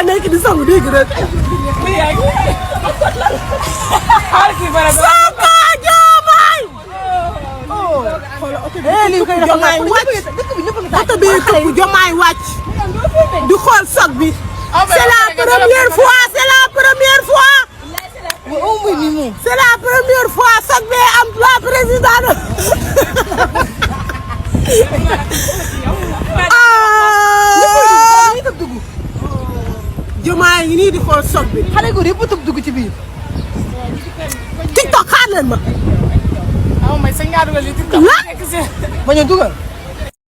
nekk di sangu dégg rek. Sonko Diomaye. xoolal oto bi këpp Diomaye wàcc di xool soog bi. c'est la première fois c'est la première fois. c'est la première fois soog bee am la président. Diomaye ngi nii di xool soog bi. xale góor yëpp dugg ci biir. TikTok xaar leen ma. may sa ñaar dugal yi TikTok. ma ñëw dugal.